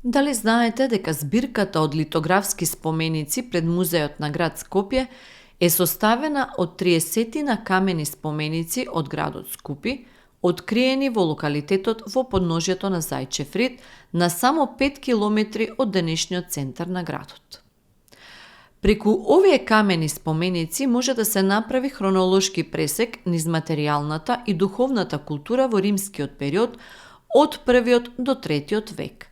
Дали знаете дека збирката од литографски споменици пред музеот на град Скопје е составена од 30 камени споменици од градот Скупи, откриени во локалитетот во подножјето на Зајчев рид, на само 5 километри од денешниот центар на градот. Преку овие камени споменици може да се направи хронолошки пресек низ материјалната и духовната култура во римскиот период од 1 до 3 век,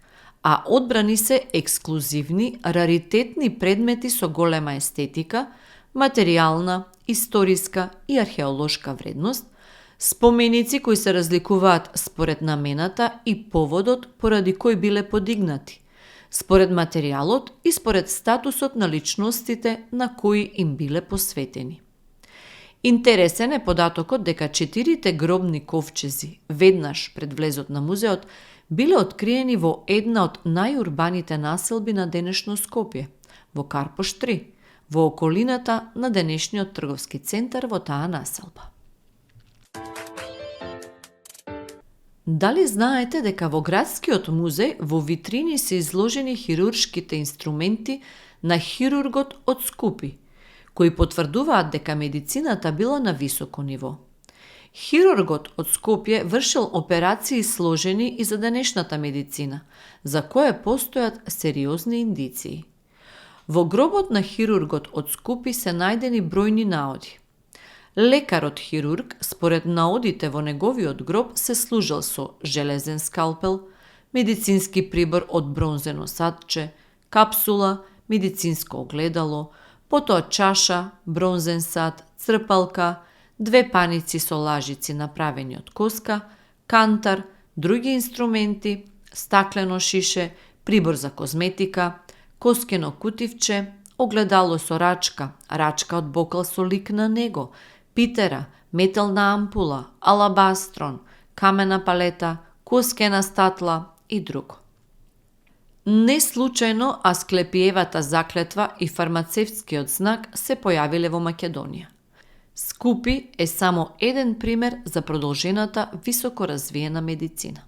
а одбрани се ексклузивни, раритетни предмети со голема естетика, материјална, историска и археолошка вредност, споменици кои се разликуваат според намената и поводот поради кој биле подигнати, според материјалот и според статусот на личностите на кои им биле посветени. Интересен е податокот дека 4 гробни ковчези, веднаш пред влезот на музеот, биле откриени во една од најурбаните населби на денешно Скопје, во Карпош 3, во околината на денешниот трговски центар во таа населба. Дали знаете дека во градскиот музеј во витрини се изложени хируршките инструменти на хирургот од Скупи, кои потврдуваат дека медицината била на високо ниво? Хирургот од Скопје вршил операции сложени и за денешната медицина, за кое постојат сериозни индиции. Во гробот на хирургот од Скупи се најдени бројни наоди. Лекарот хирург, според наодите во неговиот гроб, се служил со железен скалпел, медицински прибор од бронзено садче, капсула, медицинско огледало, потоа чаша, бронзен сад, црпалка, 2 паници со лажици направени од коска, кантар, други инструменти, стаклено шише, прибор за козметика, коскено кутивче, огледало со рачка, рачка од бокал со лик на него, питера, метална ампула, алабастрон, камена палета, коскена статла и друго. Не случајно Асклепиевата заклетва и фармацевтскиот знак се појавиле во Македонија. Скупи е само еден пример за продолжената високо развиена медицина.